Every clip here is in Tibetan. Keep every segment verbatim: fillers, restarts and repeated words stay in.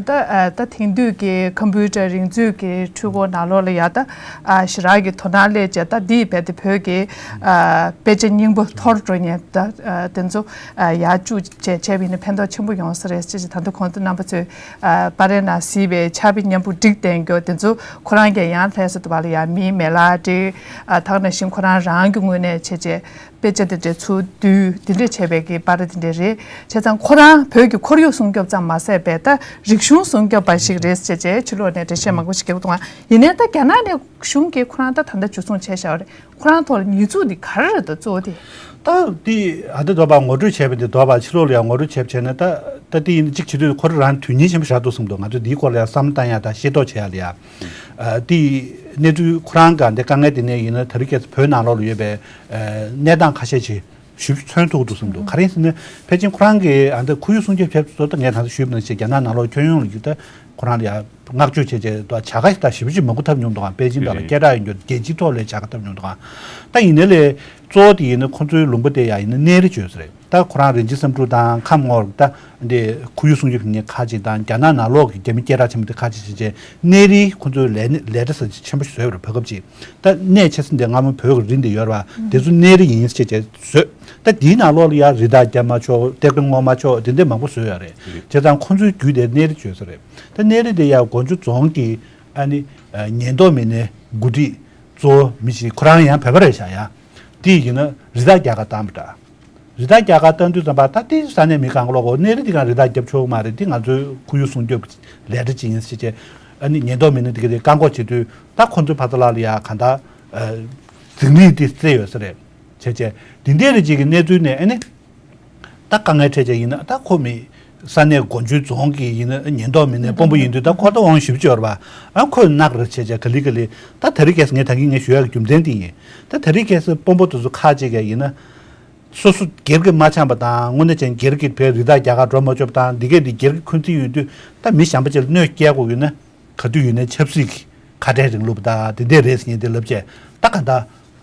ད་ཨ་ད་དེང་དུས་ཀྱི་ཁམ་བུ་ཊར་རིག་མཛོད་ཀྱི་འཕྲུལ་འཁོར་ནང་ལོགས་ལ་ཡ་ད་ཨ་ཞེ་དྲག་གི་དོ་སྣང་སླེབས་བྱས། ད་འདིས་རྦད་དེ་བོད་ཀྱི་ཨ་དཔེ་ཆ་རྙིང་པ་འཐོར་འགྲོ་མཁན་ད་ཨ་དེ་ཚོ་ཨ་ཡར་བཅུག་བྱས་བྱས་པ་ཡིན་ན་ཕན་ཐོགས་ཆེན་པོ་ཡོང་ས་རེད་ཅེས་ད་དུང་ཁོང་ཚོ་རྣམ་པ་ཚོས་ཨ་པར་རིས་ནང་གཟིགས་པའི་ཕྱག་དཔེ་མཉམ་པོ་བསྒྲིགས་བསྡད་མཁན་དེ་ཚོ་ཁོ་རང་གིས་ཡང་ལྷ་ས་དུ་བ་ལ་ཡ་མིའི་མེ་ལག་བསྒྲིགས། ཨ་ད་ག་ནང་བཞིན་ཁོ་རང་རང་གི་ངོས་ནས་བྱས་བྱས། དཔེ་ཆ་དེ་འདྲའི་ཚུར་བསྡུས་དེ་འདྲས་བྱས་པའི་གི་པར་རིས་དེ་འདྲས་རེད། བྱས་ཙང་ཁོ་རང་བོད་ཀྱི་ཁོར་ཡུག་སྲུང་སྐྱོབ་ཙམ་མ་ཟད་པའི་ད་རིག་གཞུང་སྲུང་སྐྱོབ་པ་ཞིག་རེད་ཟེར་བྱས་ཕྱི་ལོགས་ནས་འགྲེལ་བཤད་མང་པོ་ཞིག་རྒྱག་གི་འདུག་ཨང་། ཡིན་ནའི་ད་རྒྱ་ནག་ནས་གཞུང་གིས་ཁོ་རང་ད་ད་ལྟ་འཇུ་བཟུང་བྱས་བཞག་པ་རེད། ཁོ་རང་ཐོག་ལ་ཉེས་འཛུགས་འདི་ག་རེ་རེད་ད་གཙོ་བོ་དེ། ད་དེ་ཨ་ད་དོ་པ་ངོ་སྤྲོད་བྱས་པ་འདི་དོ་པ་ཕྱི་ལོགས་ལ་ཡང་ངོ་སྤྲོད་བྱས་བྱས་ན་ད་ད་དེ་ཡིན་གཅིག་བྱེད་དུས་ཁོ་རང་དོན་སྙིང་ཆེན་པོ་ཞིག་འདུག་བསམ་འདུག་ང་ཚོས་འདིའི་སྐོར་ལ་ཡང་བསམ་བློ་བཏང་ཡ་ད་ཤེས་རྟོགས་བྱེད་ཡ་ལ་ཡ། ཨ་དེ་གནས་ཚུལ་ཁོ་རང་ག་འདི་དཀའ་ངལ་དེ་ནས་ཡིན་ན་དེ་རིང་ཁ་སང་བོད་ནང་ལོགས་ལ་ཡོད་པའི་ཨ་གནས་སྟངས་ཁ་ཤས་ཅིག་ཞིབ་མཚོན་ཐུབ་འདུག་བསམ་འདུག་ག་རེ་ཡིན་ཟེར་ན་ཕལ་ཆེར་ཁོ་རང་གིས་ཨ་འདི་ཁོར་ཡུག་སྲུང་སྐྱོབ་བྱེད་དུས་ད་ངས་ད་ལྟ་ཞུས་པ་ནང་བཞིན་རྒྱ་ནག་ནང་ལོགས་ཁྱོན་ཡོངས་ལ་ཡོད་ད་ཁོ་རང་ལ་ཡ་བསྔགས་བརྗོད་བྱས་བྱས་ད་བྱ་དགའ་ཞིག་ད་ཞེ་པོ་ཅིག་མང་པོ་ཐོབ་མྱོང་འདུག་ག་པེ་ཅིང་དང་ལ་སྐད་གྲགས་ཡོད་མཁན་རྒྱལ་སྤྱིའི་ཐོག་ལ་བྱ་དགའ་ཐོབ་མྱོང་འདུག་ག་ད་ཡིན་ནའི་ལས་གཙོ་བོ་དེ་ཡིན་ན་ཁོ་ཚོའི་ལུང་པ་དེ་ཡ་ཡིན་ན་གནས་རི་བྱོས་ས་རེད། ད་ཁོ་རང་རིན་ཆེན་བསམ་འགྲུབ་དང་ཁམས་རྔོག་ད་འདི་ཁོར་ཡུག་སྲུང་སྐྱོབ་བྱེད་མཁན་ཁག་ཅིག་དང་རྒྱ་ནག་ནང་ལོགས་ཀྱི་རྒྱ་མི་སྐད་གྲགས་ཆེན་པོ་དེ་ཁག་ཅིག་བྱས་བྱས་གནས་རིའི་ཁོ་ཚོའི་ལས་ལས་གྲྭ་ཟེར་ཆེན་པོ་ཞིག་བཟོས་པ་རེད། བར་སྐབས་ཅིག་ད་གནས་ཆེ་ས་འདི་སྔ་མོ་བོད་ཀྱི་རི་འདི་ཡོད་རེད་བ། དེ་ཚོ་གནས་རི་ཡིན་ཟེར་བྱས་བཟོས། ད་འདིའི་ནང་ལོགས་ལ་ཡ་རི་དྭགས་རྒྱབ་མ་ཆོག་གཏེར་ཁ་རྔོག་མ་ཆོག་དེ་འདྲ་མང་པོ་བཟོས་ཡོད་རེད། བྱས་ཙང་ཁོ་ཚོའི་རྒྱུད་དེ་གནས་རི་བྱོས་ས་རེད། ད་གནས་རི་དེ་ཡ་སྒོ་འཇུ་རྫོང་གི་ཨ་ནི་ཉེན་རྟོག་མི་སྣའི་འགོ་ཁྲིད་གཙོ་བོ་མི་ཞིག་ཁོ་རང་ཡང་བོད་པ་རེད་ཤག་ཡ། དེ་ཡིན་ན་རི་དྭགས་རྒྱག་ག་བཏང་པ་འདྲ། རི་དྭགས་རྒྱག་ག་བཏང་དུས་ཙམ་པ་ད་དེ་ས་གནས་མི་གང་ག་ལོག་གོ་གནས་རི་དེ་གང་རི་དྭགས་རྒྱབ་ཆོག་གི་མ་རེད། དེ་ང་ཚོའི་ཁོར་ཡུག་སྲུང་སྐྱོབ་ཀྱི་ལས་གྲྭ་ཅིག་ཡིན་ཟེར་བྱས་ཨ་ནི་ཉེན་རྟོག་མི་སྣ་དེ་ག་དེ་བཀག་འགོག་བྱེད་དུས་ད་ཁོ་ཚོའི་ཕ་ཚ་ལ་ལ་ཡ་གང་ལྟར་འཛིང་རིས་དེ་བརྩད་ཡོད་ས་རེད། བྱས་བྱས་དེ་འདྲའི་རིགས་ཅིག་གི་གནས་ཚུལ་ནས་ཨ་ནི་ད་དཀའ་ངལ་འཕྲད་བྱས་ཡིན་ན་ད་ཁོ་མི་ས་གནས་སྒོ་འཇུ་རྫོང་གི་ཡིན་ན་ཉེན་རྟོག་མི་སྣའི་དཔོན་པོ་ཡིན་དུས་ད་ཁོ་ད་དབང་ཞེ་པོ་ཅིག་ཡོད་རེད་པ། ཨ་ཁོས་གནག་རེད་བྱས་བྱས་ག་ལེ་ག་ལེ་ད་དེ་རིང་ཁ་སང་ངས་ད་གིན་ངས་ཞུ་ཡག་གི་རྒྱུ་མཚན་དེ་ཡིན། ད་དེ་རིང་ཁ་སང་དཔོན་པོ་དེ་ཚོ་ཁག་ཅིག་ག་ཡིན་ན། སོ་སོ་སྒེར་གྱི་མ་འཆམ་པ་དང་དངོས་གནས་ཅན་སྒེར་གྱི་བོད་རི་དྭགས་རྒྱག་ག་འགྲོ་མ་ཆོག་པ་དང་འདི་གས་འདི་སྒེར་གྱི་འཁོན་འཛིན་ཡོད་དུས་ད་མི་གཞན་པ་ཅིག་ལ་གནོད་སྐྱེལ་དགོས་ཡོད་ན་ག་དུས་ཡིན་ནའི་ཆབ་སྲིད་ཀྱི་ཁ་བྲལ་རིང་ལུགས་པ་དང་དེ་འདྲས་རེད་ཟེར་མཁན་དེ་ལབ་བྱས་ད་ག་ད་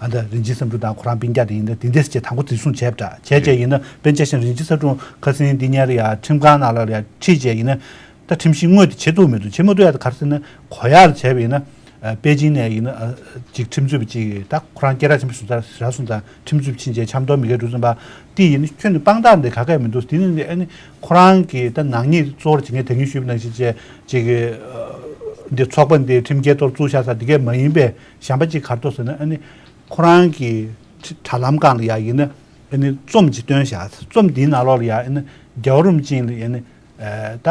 ཨ་ད་རིན་ཆེན་བསམ་འགྲུབ་དང་ཁོ་རང་སྤུན་ཀྱག་དེ་ཡིན་ན་དེ་འདྲས་ཟེར་བྱས་དང་པོ་འཛིན་བཟུང་བྱས་པ་འདྲ་བྱས་བྱས་ཡིན་ན་དཔེར་ན་ཆ་བཞག་ན་རིན་ཆེན་བསམ་འགྲུབ་ཁ་སང་འདི་ཉར་ཡ་ཁྲིམས་ཁང་ནང་ལ་ཡ་ཁྲིད་བྱས་ཡིན་ན་ད་ཁྲིམས་ཞིབ་དངོས་དེ་བྱེད་ཐུབ་མི་འདུག་བྱེད་མ་ཐུབ་ཡ་དེ་ག་རེ་ཟེར་ན་གོ་ཡག་ལ་བྱས་པ་ཡིན་ན། ཨ་པེ་ཅིང་ནས་ཡིན་ན་ཨ་ཅིག་ཁྲིམས་རྩོད་པ་ཅིག་ད་ཁོ་རང་སྐད་གྲགས་ཆེན་པོ་བཟོ་ས་རག་སོང་ཙང་ཁྲིམས་རྩོད་པ་ཕྱིན་བྱས་ཆབ་མདོ་མི་སྒེར་འགྲོ་ཙམ་པ་དེ་ཡིན་ན་ཁྱོན་ནས་དཔང་རྟགས་འདི་ག་གས་མི་འདུག་དེ་ནི་ཨ་ནི་ཁོ་རང་གི་ད་ནག་ཉེས་གཙོ་བོར་བྱེད་མཁན་ད་གིན་ཞུས་པ་ནང་བཞིན་བྱས་ཅིག་གི་འདི་ཚོགས་པ་འདི་ཁྲིམས་འགལ་ཐོག་བཙུགས་བཞག་ས་འདི་གས་མ་ཡིན་པའི་གཞན་པ་ཅིག་ག་རེ་འདུག་ཟེར་ན་ཨ་ནི་ཁོ་རང་གི་དྲ་ལམ་སྒང་ལ་ཡ་ཡིན་ན་ཨ་ནི་རྩོམ་ཅིག་བཏོན་བཞག་རྩོམ་འདིའི་ནང་ལོགས་ལ་ཡ་ཨ་ནི་རྒྱལ་བ་རིན་པོ་ཆེ་ལ་ཡ་ཨ་ནི། ད་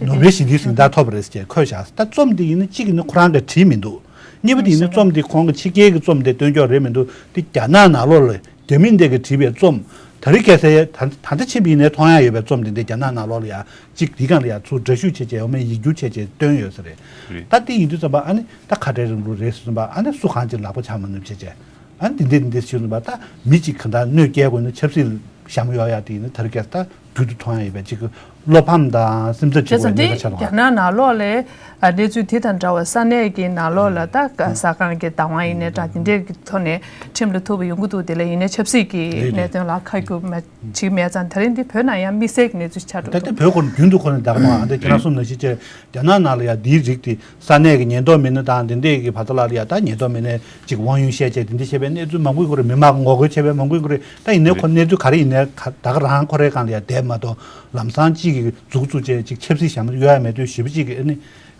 ནོ་བེལ་ཞི་བདེའི་གཟེངས་རྟགས་ཐོབ་པ་རེད་ཟེར་བྱས་འཁོད་བཞག་ད་རྩོམ་འདི་ཡིན་ན་གཅིག་ཡིན་ན་ཁོ་རང་གིས་བྲིས་མི་འདུག་གཉིས་པ་དེ་ཡིན་ན་རྩོམ་འདི་ཁོང་གི་ཕྱི་རྒྱལ་གྱི་རྩོམ་དེ་སྟོན་ཀྱོག་རེད་མི་འདུག་དེ་རྒྱ་ནག་ནང་ལོགས་ལ་རྒྱ་མི་འདི་གིས་བྲིས་པའི་རྩོམ་ད་རེས་ཁ་སང་ད་ད་ལྟ་ཕྱིན་པ་ཡིན་ནའི་མཐོང་ཡག་ཡོད་པའི་རྩོམ་འདི་འདི་རྒྱ་ནག་ནང་ལོགས་ལ་ཡ་གཅིག་འདི་སྒང་ལ་ཡ་ཚུར་འདྲ་བཤུས་བྱས་བྱས་འོ་མའི་ཡིག་སྒྱུར་བྱས་བྱས་བཏོན་ཡོད་ས་རེད། རེད། ད་དེ་ཡིན་དུས་ཙམ་པ་ཨ་ནི་ད་ཁ་བྲལ་རིང་ལུགས་རེད་ཟེར་ཙམ་པ་ཨ་ནི་སུ་གང་ཅིག་ལག་པ་འཆང་མ་ནུས་བྱས་བྱས། ཨ་འདི་འདི་འདི་ཞུ་ནི་པ་ད་མི་གཅིག་ག་འདྲ་གནོད་སྐྱེལ་དགོས་ན་ཆབ་སྲིད་ལ་ཞྭ་མོ་གཡོག་ཡག་དེ་ཡིན་ན་དེ་རིང་ཁ་སང་ད་རྒྱུན་དུ་མཐོང་ཡག་ཡོད་པའི་གཅིག་གི་བློ་ཕམ་དང་སེམས་འཚབ་བྱེད་དགོས་གནས་ཚུལ་ཆགས་འདུག་རྒྱ་ནག་ནང་ལོགས་ལ་གནས་ཚུལ་དེ་དང་འདྲ་བ་ས་གནས་ཀྱི་ནང་ལོགས་ལ་ད་ཟ་ཁང་གི་བདག་དབང་ཡིན་ནའི་འདྲ་དེ་འདྲའི་གི་ཐོག་ནས་ཁྲིམས་ལ་ཐུག་པ་ཡོང་གི་འདུག་དེ་ལ་ཡིན་ནའི་ཆབ་སྲིད་ཀྱི་གནད་དོན་ལ་ཁ་སྒྱུར་མ་བྱེད་མེད་ཙང་དེ་རིང་འདི་བོད་ནང་ཡང་དམིགས་བསལ་གྱི་གནས་ཚུལ་ཆགས་འགྲོ་ད་ལྟ་གི་འདུག་བོད་ཁོ་ན་རྒྱུན་དུ་ཁོ་ན་བདག་དབང་ཨ་འདི་ཁྱེད་རང་གསུངས་ནང་བཞིན་བྱས། རྒྱ་ནག་ནང་ལ་ཡང་འདིའི་རིགས་དེ་ས་གནས་ཀྱི་ཉེན་རྟོག་མི་སྣ་དང་དེ་འདྲས་ཀྱི་བར་དུ་ལ་ལ་ཡང་ད་ཉེན་རྟོག་མི་སྣས་ཅིག་དབང་ཡོན་བཤད་བྱས་དེ་འདྲས་བྱས་པའི་གནས་ཚུལ་མང་པོ་ཡོད་རེད། མི་མང་ངོ་རྒོལ་བྱས་པའི་མང་པོ་ཡོད་རེད། ད་ཡིན་ནའི་ཁོ་གནས་ཚུལ་ག་རེ་ཡིན་ནའི་ད་ག་རང་ཁོ་རའི་སྒང་ལ་ཡང་བསྡད་མ་གཏོགས་ལམ་སང་གཅིག་གི་མཛུབ་བཙུགས་བྱས་ཅིག་ཆབ་སྲིད་ཞྭ་མོ་གཡོག་ཡ་མེད་དུས་ཞེ་པོ་ཅིག་གི་ཨ་ནི་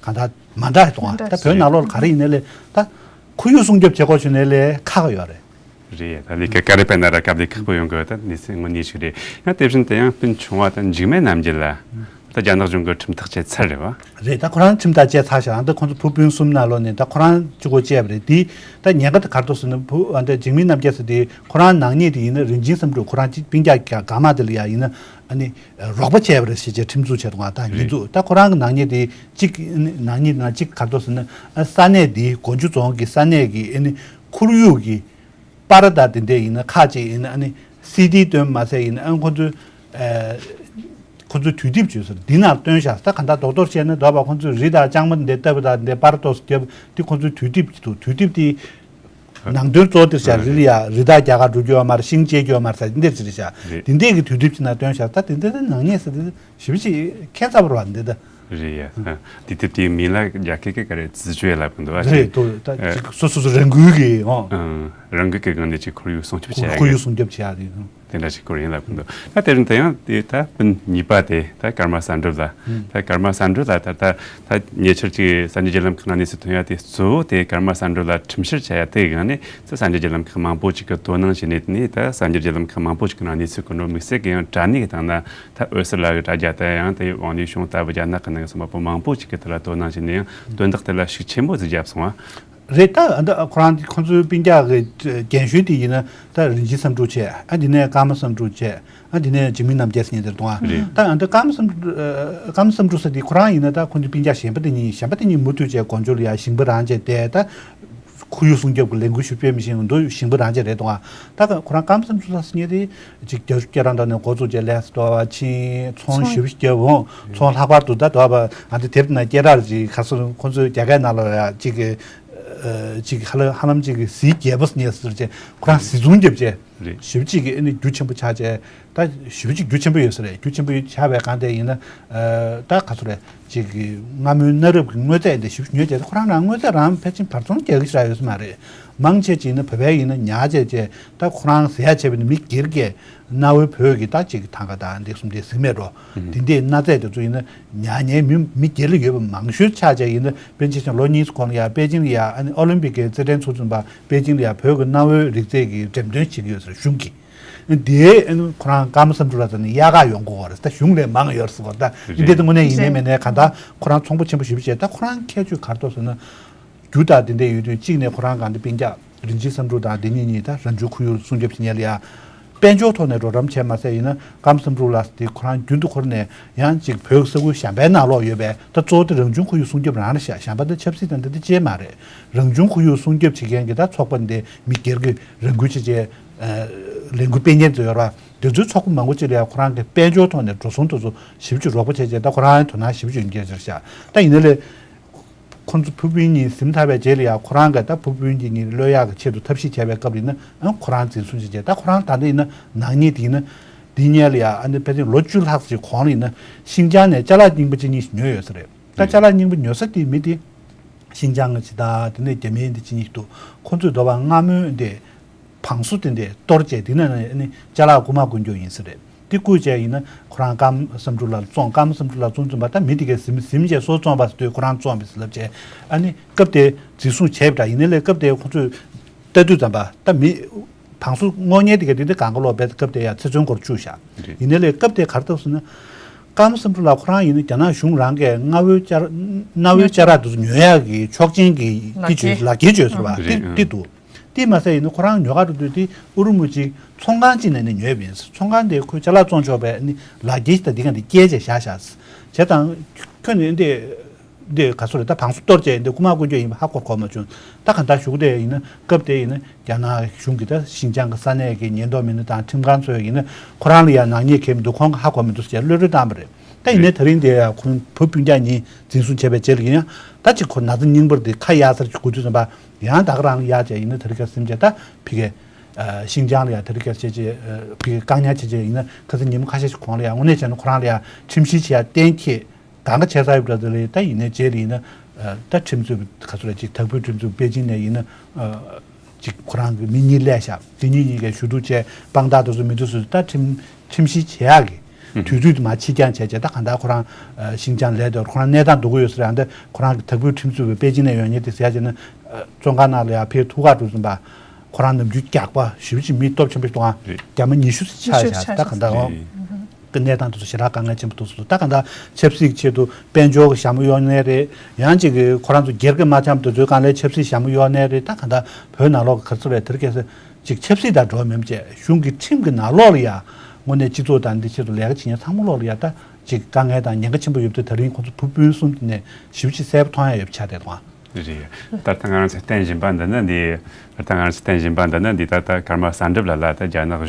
གང་ལྟར་མ་འདྲ་གཏོང་བ་ད་བོད་ནང་ལོགས་ལ་ག་རེ་ཡིན་ནའི་ལས་ད་ཁོར་ཡུག་སྲུང་སྐྱོབ་བྱེད་དགོས་བྱུང་ནའི་ལས་ཁག་ཡོད་རེད། རེད། ད་ལས་ཀ་ག་རེ་སྤེལ་ན་ར་སྐབས་དེ་ཁག་པོ་ཡོང་གི་ཡོད། ད་གནས་ཚུལ་དངོས་གནས་ཤིག་རེད། ཡང་དེ་བཞིན་དུ་ཡང་སྤུན་ཆུང་བ་དང་འཇིགས་མེད་རྣམ་རྒྱལ་ལ་ད་རྒྱ་ནག་གཞུང་གིས་ཁྲིམས་ཐག་བཅད་ཚར་རེད་བ། རེད། ད་ཁོ་རང་ཁྲིམས་ཐག་བཅད་ཚར་ཤག་ཨ་ད་ཁོང་ཚོ་ཕུ་སྤུན་གསུམ་ནང་ལོགས་ནས་ད་ཁོ་རང་གཅིག་པོ་བཅད་པ་རེད། དེ་ད་ཉེན་ཁ་དེ་ག་རེ་འདུག་ཟེར་ན་ཕུ་ཨ་ད་འཇིགས་མེད་རྣམ་རྒྱལ་ཟེར་དེ་ཁོ་རང་ནག་ཉེས་དེ་ཡིན་ན་རིན་ཆེན་བསམ་འགྲུབ་ཁོ་རང་གཅིག་སྤུན་ཀྱག་ག་མ་དེ་ལ་ཡ་ཡིན་ན་ཨ་ནི་རོགས་པ་བྱས་པ་རེད་ཟེར་བྱས་ཁྲིམས་འཛུགས་བྱས་འདུག་ད་ཡིན་རེད། འདུག་ད་ཁོ་རང་གི་ནག་ཉེས་དེ་གཅིག་ནག་ཉེས་ནང་གཅིག་ག་རེ་འདུག་ཟེར་ན་ཨ་ས་གནས་དེ་སྒོ་འཇུ་རྫོང་གི་ས་གནས་ཀྱི་ཨ་ནི་ཁོར་ཡུག་གི་པར་དང་དེ་འདྲས་ཡིན་ན་ཁག་ཅིག་ཡིན་ན་ཨ་ནི་སི་ཌི་སྟོན་མ་ཟད་ཡིན་ན་ཨ་ཁོ་ཚོའི་ཨ་ཁོ་ཚོའི་དུས་དེབ་བརྗོད་ས་འདི་ནང་སྟོན་བཞག་ད་ག་འདྲ་རྡོག་རྡོག་བཤད་ན་འདོད་པ་ཁོ་ཚོའི་རི་དང་ལྕང་མ་འདི་ལྟ་བུ་དང་འདི་པར་ཏོག་ཙམ་བརྒྱབ་འདི་ཁོ་ཚོའི་དུས་དེབ་ཀྱི་འདུག་དུས་དེབ་དེ་ནང་དོན་གཙོ་བོ་དེར་བཞག་རི་ལ་ཡ་རི་དྭགས་རྒྱག་ག་འགྲོ་རྒྱུ་ཡོད་མ་རེད། ཤིང་བཅད་རྒྱུ་ཡོད་མ་རེད་ཟེར་འདི་འདྲས་ཅིག་རེད་བཞག་རེད། འདི་འདྲས་ཀྱི་དུས་དེབ་ཅིག་ནང་སྟོན་བཞག་ད་འདི་འདྲས་ནག་ཉེས་ཟེར་འདི་ཞེ་པོ་ཅིག་ཁྱད་མཚར་པོ་རེད་བ་འདི་ད། རེད་ཡ། ཨ། དུས་དེབ་དེའི་མིང་ལ་རྒྱ་སྐད་ཀྱི་ག་རེ་自觉ལབ་གི་འདུག་ཨ། རེད་འདུག་ད་ཨ། ཅིག་སོ་སོ་སོ་རང་འགུལ་གྱིས་ཨོ། ཨང་། རང་འགུལ་གྱི་སྒང་ནས་ཅིག་ཁོར་ཡུག་སྲུང་སྐྱོབ་བྱེད་ཡ་ཁོར་ཡུག་གི་སྲུང་སྐྱོབ་བྱེད་ཡ་དེ་འདྲ་ཞིག་སྐོར་ཡིན་ལབ་གི་འདུག་ད་དེ་རིང་དེ་ཡང་དེ་ད་སྤུན་གཉིས་པ་དེ་ད་ཀརྨ་གསལ་སྒྲོན་ལགས། ད་ཀརྨ་གསལ་སྒྲོན་ལགས་ད་ད་ད་ཉེ་ཆར་ཅིག་གསར་འགྱུར་བརྒྱུད་ལམ་ཁག་ནང་གནས་ཚུལ་ཐོན་ཡ་དེ་གཙོ་བོ་དེ་ཀརྨ་གསལ་སྒྲོན་ལགས་ཁྲིམས་བཤེར་བྱ་ཡ་དེ་གི་སྒང་ནས་ད་གསར་འགྱུར་བརྒྱུད་ལམ་ཁག་མང་པོ་ཅིག་གི་དོ་སྣང་བྱས་ནས་དེ་ནས་ད་གསར་འགྱུར་བརྒྱུད་ལམ་ཁག་མང་པོ་ཅིག་གི་ནང་གནས་ཚུལ་གོ་འགྲོ་དམིགས་བསལ་གྱི་ཡང་དྲ་གནས་ཀྱི་སྟེང་ན་ད་འོད་ཟེར་ལགས་ཀྱི་དྲ་རྒྱ་དང་ཡང་དེ་ཝང་ལི་ཤུང་ལྟ་བུ་རྒྱ་ནག་གི་ནང་གི་སོ་མ་པོ་མང་པོ་ཅིག་གི་དེ་ལ་དོ་སྣང་བྱས་ནས་ཡང་དོན་དག་དེ་ལ་ཤུགས་ཆེན་པོ་ཟིག་བརྒྱབ་སོང་བ། རེད། ད་ཨ་ད་ཁོ་རང་ཁོ་ཚོའི་སྤུན་ཀྱག་གི་རྒན་གཞོན་དེ་ཡིན་ན་ད་རིན་ཆེན་བསམ་འགྲུབ་བྱས། ཨ་འདི་ནས་ཀརྨ་བསམ་འགྲུབ་བྱས། ཨ་འདི་ནས་འཇིགས་མེད་རྣམ་རྒྱལ་ཟེར་མཁན་དེ་རེད་འདུག་ཨ། རེད། ད་ཨ་ད་ཀརྨ་བསམ་འགྲུབ་ཨ་ཀརྨ་བསམ་འགྲུབ་ཟེར་དེ་ཁོ་རང་ཡིན་ན་ད་ཁོ་ཚོའི་སྤུན་ཀྱག་གཞན་པ་དེ་གཉིས་གཞན་པ་དེ་གཉིས་མུ་མཐུད་བྱས་དགོན་མཆོག་ལ་ཡ་ཞིང་པ་རང་བྱས་བསྡད། ད་ཁོར་ཡུག་སྲུང་སྐྱོབ་ཀྱི་ལས་འགུལ་ཞིག་སྤེལ་མི་ཤེས་འདུག་ཞིང་པ་རང་བྱས་རེད་འདུག་ཨ། ད་ཁོ་རང་ཀརྨ་བསམ་འགྲུབ་ཟེར་མཁན་དེ་ཅིག་བརྒྱད་ཅུ་གྱ་གྲངས་དང་ནས་འགོ་བཙུགས་བྱས་ལས་སུ་དོ་བ་ཕྱིན། ཚོང་ཞེ་པོ་ཞིག་བརྒྱབ་འོང་། ཚོང་ལྷག་པར་དུ་ད་དོ་བ་ཨ་འདི་དེབ་ནང་སྐད་གྲགས་ཅིག་ག་སོ་ཁོ་ཚོའི་རྒྱ་སྐད་ནང་ལ་ཡ་ཅིག་གི་ཨ་ཅིག་ཧ་ལམ་ཧ་ལམ་ཅིག་གི་གཟི་རྒྱལ་པོ་ཟེར་ནས་ཟེར་བྱས་ཁོ་རང་གཟི་བཙུན་བརྒྱབ་བྱས། རེད། ཞེ་པོ་ཅིག་གི་ཨ་ནི་རྒྱུ་ཆེན་པོ་ཆགས་བྱས། ད་ཞེ་པོ་ཅིག་རྒྱུ་ཆེན་པོ་ཡོད་ས་རེད། རྒྱུ་ཆེན་པོ་ཆགས་པའི་སྒང་དེ་ཡིན་ན་ཨ་ད་ག་ཚོད་རེད། ཅིག་གི་སྔ་མོའི་གནའ་རབས་ཀྱི་དངོས་རྫས་འདི་ཞེ་པོ་ཉོས་བྱས། ཁོ་རང་རང་དངོས་རྫས་རང་ཕལ་ཆེར་བར་ཚོང་རྒྱག་གི་ཞིག་རག་ཡོད་ས་མ་རེད། མང་ཆེ་ཅིག་ཡིན་ན་བོད་པའི་ཡིན་ན་ཉར་བྱས་བྱས་ད་ཁོ་རང་ཟེར་ཡ་བྱས་པ་ནི་མི་སྒེར་གྱི་གནའ་བོའི་བོད་ཀྱི་ད་ཅིག་གི་ཐང་ག་དང་འདི་གསུམ་དེ་གཟིགས་མེད་འགྲོ། ཨུ་དེ་འདྲའི་གནའ་རྫས་དེ་ཚོ་ཡིན་ན་ཉར་མཁན་མི་མི་སྒེར་ལ་ཡོད་པ་མང་ཤོས་ཆགས་བྱས་ཡིན་ན། དཔེར་ན་ཆ་བཞག་ལོ་གཉིས་གོང་ལ་ཡ་པེ་ཅིང་ལ་ཡ་ཨ་ནི་ཨོ་ལིམ་པིག་གི་རྩེད་འགྲན་ཚོགས་ཚུགས་པ་པེ་ཅིང་ལ་ཡ་བོད་ཀྱི་གནའ་བོའི་རིག་རྩལ་གྱི་འགྲེམས་སྟོན་བྱེད་ཀྱི་ཡོད་ཟེར་གཞུང་གིས། དེའི་ཨ་ནི་ཁོ་རང་ཀརྨ་བསམ་འགྲུབ་ལགས་ཚོ་ནི་དབྱར་ཁ་ཡོང་དགོས་པ་རེད། ད་གཞུང་ལས་མང་ཡོད་ཟེར་བ། ད་འདི་འདྲ་དེ་དངོས་གནས་ཡིན་ནའི་མིན་ནའི་གང་ལྟར་ཁོ་རང་ཚོང་པ་ཆེན་པོ་ཞེ་པོ་བྱས། ད་ཁོ་རང་ཁྱད་ཆོས་ག་རེ་འདུག་ཟེར་ན། རྒྱུ་དང་དེ་འདྲ་ཡོད་དུས་གཅིག་ནས་ཁོ་རང་གང་ལྟར་སྤུན་ཀྱག་རིན་ཆེན་བསམ་འགྲུབ་དང་དེ་གཉིས་གཉིས་ད་རང་བྱུང་ཁོར་ཡུག་སྲུང་སྐྱོབ་བྱེད་མཁན་ལ་ཡ་དཔལ་འབྱོར་ཐོག་ནས་རོགས་རམ་བྱས་མ་ཟད་ཡིན་ན་ཀརྨ་བསམ་འགྲུབ་ལགས་དེ་ཁོ་རང་རྒྱུན་དུ་འཁོར་ནས་ཡང་ཅིག་བོད་ས་ཁུལ་གཞན་པའི་ནང་ལོགས་ཡོད་པའི་ད་གཙོ་བོ་དེ་རང་བྱུང་ཁོར་ཡུག་སྲུང་སྐྱོབ་རང་རེད་ཤག་གཞན་པ་ད་ཆབ་སྲིད་དང་དེ་འདྲ་ཅིག་མ་རེད། རང་བྱུང་ཁོར་ཡུག་སྲུང་སྐྱོབ་བྱེད་མཁན་གྱི་ད་ཚོགས་པ་འདི་མི་སྒེར་གྱི་རང་འགུལ་བྱས་བྱས་ལས་འགུལ་སྤེལ་མཁན་ཚོ་ཡོད་ར། དེ་ཚོའི་ཚོགས་པ་མང་པོ་ཅིག་ལ་ཡང་ཁོ་རང་གི་དཔལ་འབྱོར་ཐོག་ནས་འགྲོ་སོང་དེ་ཚོ་ཞེ་པོ་ཅིག་རོགས་པ་བྱས་བྱས། ད་ཁོ་རང་དོ་སྣང་ཞེ་པོ་ཅིག་ཡོད་མཁན་ཅིག་རེད་ཤག་ད་ཡིན་ན་ལས། ཁོང་ཚོ་བུ་སྤུན་གཉིས་གཟིམ་ཚར་བའི་རྗེས་ལ་ཡང་ཁོ་རང་གིས་ད་བུ་སྤུན་གྱི་གཉིས་གློད་ཡག་གི་ཆེད་དུ་ཐབས་ཤེས་བྱས་པའི་སྐབས་ལ་ཡིན་ན་ཨ་ཁོ་རང་འཛིན་བཟུང་བྱས་བྱས། ད་ཁོ་རང་ད་ལྟ་ཡིན་ན་ནག་ཉེས་དེ་ཡིན་ན་འདི་སྔོན་ལ་ཡང་ཨ་ནི་ཕལ་ཆེར་ལོ་བཅུ་ལྷག་ཙམ་གོང་ལ་ཡིན་ན་ཤིན་ཅང་ནས་ཅ་ལག་རྙིང་པ་གཅིག་གཉིས་ཉོས་ཡོད་ས་རེད། ད་ཅ་ལག་རྙིང་པ་ཉོ་ས་དེ་མི་དེ་ཤིན་ཅང་གི་ཅིག་དང་དེ་ནས་རྒྱ་མིའི་འདི་གཅིག་གཉིས་འདུག་ཁོ་ཚོས་འདོད་པ་སྔ་མོའི་འདི་བང་སོ་དེ་འདྲས་གཏོར་བྱས་དེ་ནས་ནི་ཅ་ལག་རྐུ་མ་རྐུ་རྒྱུ་ཡིན་ས་རེད། དེ་རྐུས་བྱས་ཡིན་ན་ཁོ་རང་ཀརྨ་བསམ་འགྲུབ་ལགས་བཙོང་། ཀརྨ་བསམ་འགྲུབ་ལགས་བཙོང་བཙོང་པ་ད་མི་དེ་གས་ཟིན་ཟིན་བྱས་སོ་བཙོང་པ་ཟེར་དུས་ཁོ་རང་བཙོང་བས་ཟེར་ལབ་བྱས། ཨ་ནི་སྐབས་དེ་འཛིན་བཟུང་བྱས་པ་འདྲ། ཡིན་ནའི་ལས་སྐབས་དེ་ཁོ་ཚོས་ལྟ་དུས་ཙམ་པ་ད་མི་བང་སོ་སྔོག་མཁན་དེ་གས་དེ་འདྲ་གང་ག་ལོག་བས་སྐབས་དེ་ཡང་ཚེ་བཙོན་སྐོར་བཅུག་བཞག་རེད། ཡིན་ནའི་ལས་སྐབས་དེ་ག་རེ་འདུག་ཟེར་ན། ཀརྨ་བསམ་འགྲུབ་ལགས་ཁོ་རང་ཡིན་ན་རྒྱ་ནག་གཞུང་རང་གིས་གནའ་བོའི་ཅ་གནའ་བོའི་ཅ་རག་དེ་ཚོ་ཉོ་ཡག་གི་ཆོག་མཆན་གྱི་ལག་དེ་བཅོལ་ཁྱེར། ལག་ཁྱེར་བཅོལ་ཟེར་བ་རེད། དེ་ཨང་། དེ་འདུག་དེ་མ་ཟད་ཡིན་ན་ཁོ་རང་ཉོ་ག་འགྲོ་དུས་དེ་ཨུ་རུ་མུ་ཅིག་ཚོང་ཁང་ཅིག་ནས་ནི་ཉོས་པ་ཡིན། ཚོང་ཁང་དེ་ཁོས་ཅ་ལག་བཙོང་ཆོག་པའི་ནི་ལག་འཁྱེར་དང་འདི་ག་འདི་བསྐྱལ་བྱས་བཞག་བཞག་བྱས་ཙང་ཁྱོད་ནི་འདི་འདི་ག་ཚོད་རེད། ད་བང་སོ་གཏོར་བྱས་འདི་རྐུ་མ་རྐུ་རྒྱུ་ཡིན་པ་ཧ་གོ་གོ་མ་བྱུང་། ད་ག་འདྲ་ཞུ་གི་དེ་ཡིན་ན་སྐབས་དེ་ཡིན་ན་རྒྱ་ནག་གཞུང་གིས་ད་ཤིན་ཅང་གི་ས་གནས་ཀྱི་ཉེན་རྟོག་མི་སྣ་དང་ཁྲིམས་ཁང་ཚོས་ཡིན་ན་ཁོ་རང་ལ་ཡང་ནག་ཉེས་འཁེལ་མི་འདུག་ཁོང་གིས་ཧ་གོ་མི་འདུག་ཟེར་གློད་གྲོལ་བཏང་བ་རེད། ད་ཡིན་ནའི་ད་རིང་དེ་ཡང་ཁོང་བུ་སྤུན་ཀྱག་གཉིས་འཛིན་བཟུང་བྱས་པའི་རྗེས་ལ་ཡིན་ཡང་ད་ཅིག་ཁོ་ན་ཚ་རྙིང་པར་དེ་ཁ་གཡར་སར་གྱི་དགོས་དུས་ཙམ་པ་ཡང་ད་ག་རང་གཡར་བྱས་ཡིན་ན་ད་རི་ཁ་སེམས་ཅན་ད་ཕི་གེ་ཤིང་ཅང་ལ་ཡང་ད་རི་ཁ་བྱས་རྗེས་ཕི་གེ་བཀག་ཉར་བྱས་རྗེས་ཡིན་ན་ཁ་སང་ཉིན་མོ་ཁ་ཤས་ཤིག་གོང་ལ་ཡང་དངོས་གནས་བྱས་ན་ཁོ་རང་ལ་ཡང་ཁྲིམས་བཤེར་བྱེད་ཡ་གཏན་འཁེལ་གང་ག་བྱས་ཚར་ཡོད་པ་འདྲ་ལས། ད་ཡིན་ནའི་རྗེས་ལ་ཡིན་ན་ད་ཁྲིམས་རྩོད་པ་ག་ཚོད་ལ་ཅིག་དྭགས་པོའི་ཁྲིམས་རྩོད་པ་པེ་ཅིང་ནས་ཡིན་ན་ཅིག་ཁོ་རང་གི་མི་གཉིས་སླེབས་ཤག་དེ་གཉིས་གཉིས་ཀས་ཞུ་གཏུག་བྱས་དཔང་རྟགས་དེ་ཚོ་མི་འདུག་ཟེར་དུས་ད་ཁྲིམས་ཁྲིམས་བཤེར་བྱེད་ཡག་གི་དུས་ཚོད་དེ་མར་ཕྱི་འགྱངས་བྱས་བྱས། ད་གང་ལྟར་ཁོ་རང་ཤིང་ཅང་ལས་དེ་ཁོ་རང་གནས་སྟངས་སྡུག་གི་ཡོད་ཟེར། ཡང་ད་ཁོ་རང་གི་དྭགས་པོའི་ཁྲིམས་རྩོད་པ་པེ་ཅིང་ནས་ཡོང་མཁན་དེ་ཟེར་ཡ་བྱས་ན་བཙོན་ཁང་ནང་ལ་ཡང་ཕེབས་ཐུབ་ག་འགྲོ་ཟིན་པ། ཁོ་རང་ནམ་རྒྱུན་རྒྱགས་པ་ཞེ་པོ་ཅིག་མི་སྟོབས་ཆེན་པོ་ཞིག་འདུག་ཨ། རྒྱ་མ་ཉི་ཤུ་ཙམ་ཆགས་བཞག་ད་གང་ལྟར་འོང་། གི་གནས་སྟངས་དེ་ཚོ་ཞེ་དྲག་དཀའ་ངལ་ཆེན་པོ་འདུག་ཟེར། ད་གང་ལྟར་ཆབ་སྲིད་ཀྱི་ཆེད་དུ་དཔལ་འབྱོར་གྱི་ཞྭ་མོ་གཡོག་ནའི་རེད། ཡང་ཅིག་གི་ཁོ་རང་ཚོ་སྒེར་གྱི་མ་འཆམ་དེ་ཚོའི་སྒང་ལ་ཆབ་སྲིད་ཞྭ་མོ་གཡོག་ནའི་རེད། ད་གང་ལྟར་བོད་ནང་ལོགས་ཀྱི་ག་ཚོད་རེད་དེར་ཁ་སང་ཅིག་ཆབ་སྲིད་དང་འགྲོ་བ་མིན་པ་བྱས་གཞུང་གི་ཁྲིམས་ཀྱི་ནང་ལོགས་ལ་ཡ་དངོས་གནས་སྤྱི་ཚོགས་དང་འདི་ཆེད་དུ་ལས་ཀ་བྱེད་མཁན་ཚང་མ་ལོགས་ལ་ཡ་ད་ཅིག་དཀའ་ངལ་དང་ཉེན་ཁ་ཆེན་པོ་ཡོད་པ་དེ་ད་རིང་ཁོང་ཚོ་བུ་སྤུན་གསུམ་དེ་ནས་ཞེ་པོ་ཅིག་གསལ་པོ་མཐོང་ཡ་ཡོད་པ་ཆགས་བསྡད་འདུག་ཨ། རེད། ད་ལྟ་ང་རང་ཚོས་བསྟན་བཞིན་པ་འདི་ནི་འདི། ད་ལྟ་ང་རང་ཚོས་བསྟན་བཞིན་པ་འདི་ནི་འདི་ད་ལྟ་ཀརྨ་གསལ་སྒྲོན་ལགས་ལ་ད་རྒྱ་ནག་